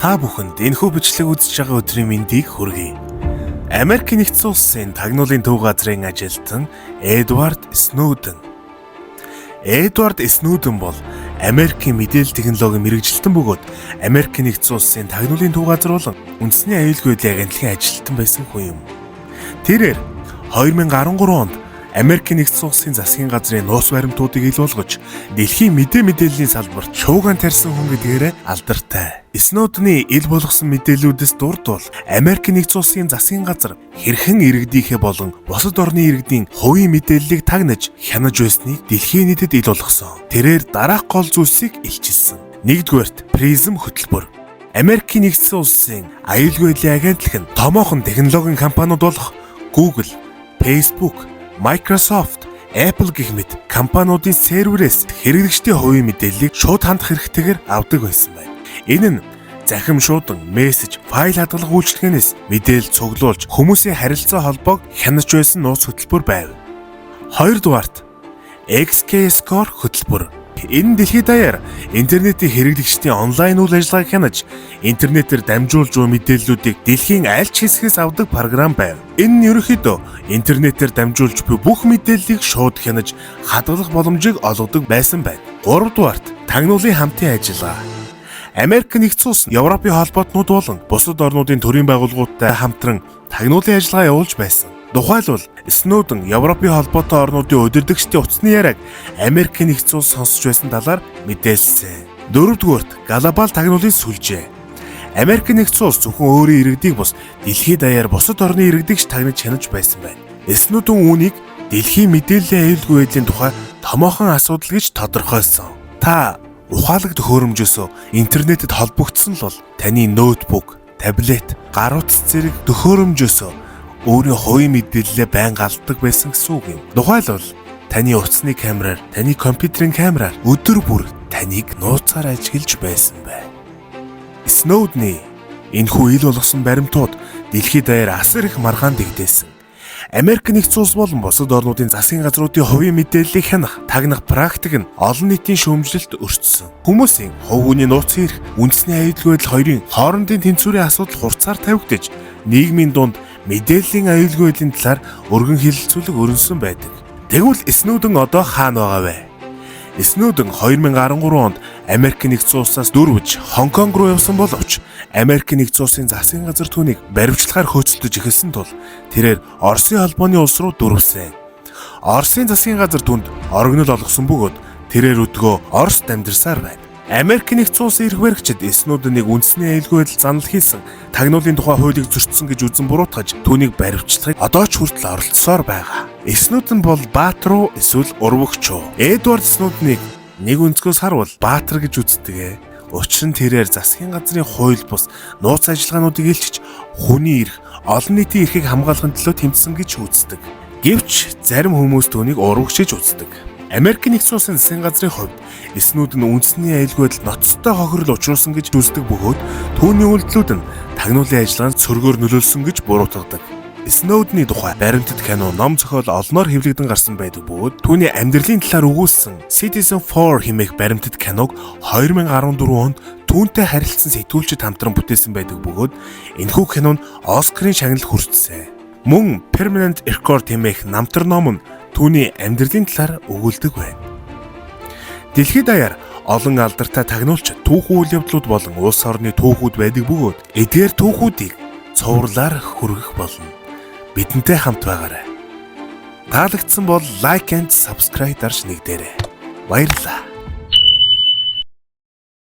Та бүхэнд энэхүү бичлэг үзэж байгаа өдрийн мэндийг хүргэе. Америк нэгдсэн улсын тагнуулын төв газрын ажилтан Эдвард Сноуден. Эдвард Сноуден бол Америкийн мэдээлэл технологийн мэргэжилтэн бөгөөд Америк нэгдсэн улсын тагнуулын төв газар болон үндэсний аюулгүй байдлын агентлагийн ажилтан байсан хүн юм. Тэрээр 2013 онд Америк нэгдсэн улсын засгийн газрын нууц баримтуудыг ил болгож, дэлхийн мэдээллийн салбарт шуугиан тарьсан хүн гэдгээрээ алдартай. Сноудны ил болгосон мэдээллүүдээс дурдвал Америк нэгдсэн улсын засгийн газар хэрхэн иргэдийнхээ болон бусад орны иргэдийн хувийн мэдээллийг тагнаж, хянаж байсныг дэлхийн нийтэд ил болгосон. Тэрээр дараах гол зүйлсийг илчилсэн. Нэгдүгээрт, PRISM хөтөлбөр. Америкийн нэгдсэн улсын аюулгүй байдлын агентлаг нь томоохон технологийн компаниуд болох Google, Facebook, Microsoft, Apple гэх мэт компаниудын серверээс хэрэглэгчдийн хувийн мэдээллийг шууд хандах хэрэгтэйгээр авдаг байсан байна. Энэ нь захим шуудан, мессеж, файл хадгалах үйлчилгээнээс мэдээлэл цуглуулж, хүмүүсийн харилцаа холбоог хянаж байсан нууц хөтөлбөр байв. Хоёрдугаарт, XKeyscore хөтөлбөр. Энэ нь дэлхийд даяар интернетийн хэрэглэгчдийн онлайн үйл ажиллагааг хянаж, интернетээр дамжуулж буй мэдээллүүдийг дэлхийн аль ч хэсгээс авдаг програм байв. Энэ нь ерөнхийдөө интернетээр дамжуулж буй бүх мэдээллийг шууд хянаж, хадгалах боломжийг олгодог байсан байна. Гуравдугаарт, тагнуулын хамтын ажиллагаа. Америк нэгдсэн улс, Европын холбоотнууд болон бусад орнуудын төрийн байгууллагуудтай хамтран тагнуулын ажиллагаа явуулж байсан. Тухайлбал, Сноуден Европын холбоотой орнуудын удирдагчдын утасны яриаг Америк нэгдсэн улс сонсож байсан талаар мэдээлсэн. Дөрөвдүгээрт, глобал тагнуулын сүлжээ. Америк нэгдсэн улс зөвхөн өөрийн иргэдийг бус, дэлхийд даяар бусад орны иргэдийг ч тагнаж хянаж байсан байна. Сноуден үүнийг дэлхийн мэдээллийн аюулгүй байдлын тухай томоохон асуудал гэж тодорхойлсон. Та ухаалаг төхөөрөмжөөс интернетэд холбогдсон л бол таны ноутбук, таблет, гар утас зэрэг төхөөрөмжөөс өөрийн хувийн мэдээллээ байнга алддаг байсан гэсэн үг юм. Тухайлбал, таны утасны камераар, таны компьютерийн камераар өдөр бүр таныг нууцаар ажиглаж байсан байна. Сноудны энэхүү ил болгосон баримтууд дэлхийд даяар асар их маргаан дэгдээсэн. Америк нэгдсэн улс болон бусад орнуудын засгийн газруудын хувийн мэдээллийг хянах, тагнах практик нь олон нийтийн шүүмжлэлт өртсөн. Хүмүүсийн хувь хүний нууц эрх, үндэсний аюулгүй байдал хоёрын хоорондын тэнцвэрийн асуудал хурцаар тавигдаж, нийгмийн дунд мэдээллийн аюулгүй байдлын талаар өргөн хэлэлцүүлэг өрнөсөн байдаг. Тэгвэл Сноуден одоо хаана байгаа вэ? Сноуден 2013 онд Америк нэгдсэн улсаас дөрвөж Хонконг руу явсан боловч Америк нэгдсэн улсын засгийн газар түүнийг баривчлахаар хөөцөлдөж эхэлсэн тул тэрээр Оросын холбооны улс руу дөрвсөн. Оросын засгийн газар түүнд орогнол олгосон бөгөөд тэрээр өдгөө Орост амьдарсаар байна. Америк нэгдсэн улсын эрх баригчид Сноуденийг үндэсний аюулгүй байдал занал хийсэн, тагнуулын тухай хуулийг зөрчсөн гэж үзэн буруутгаж, түүнийг баривчлахыг одоо ч хүртэл оролдсоор байгаа. Сноуден бол баатар уу эсвэл урвагч уу? Эдвард Сноуденийг нэг өнцгөөс харвал баатар гэж үздэг ээ. Учир нь тэрээр засгийн газрын хууль бус нууц ажиллагаануудыг илчиж, хүний эрх, олон нийтийн эрхийг хамгаалахын төлөө тэмцсэн гэж үздэг. Гэвч зарим хүмүүс түүнийг урвагч гэж үздэг. Америк нэгдсэн улсын засгийн газрын хувьд Сноуден үндэсний аюулгүй байдалд ноцтой хохирол учруулсан гэж үздэг бөгөөд түүний үйлдэлүүд нь тагнуулын ажиллагаанд сөргөөр нөлөөлсөн гэж буруутгадаг. Сноудны тухай баримтат кино, ном зохиол олноор хэвлэгдэн гарсан байдаг бөгөөд түүний амьдралын талаар өгүүлсэн Citizen 4 хэмээх баримтат киног 2014 онд түүнтэй харилцсан сэтгүүлчид хамтран бүтээсэн байдаг бөгөөд энэхүү кино нь Оскарын шагнал хүртсэн. Мөн Permanent Record хэмээх намтар ном нь түүний амьдралын талаар өгүүлдэг байна. Дэлхийд даяар олон алдартай тагнуулч, түүхэн үйл явдлууд болон улс орны түүхүүд байдаг бөгөөд эдгээр түүхүүдийг цувралаар хүргэх болно. Бидэнтэй хамт байгаарай. Таалагдсан бол like and subscribe дарж нэгдээрэй. Баярлалаа.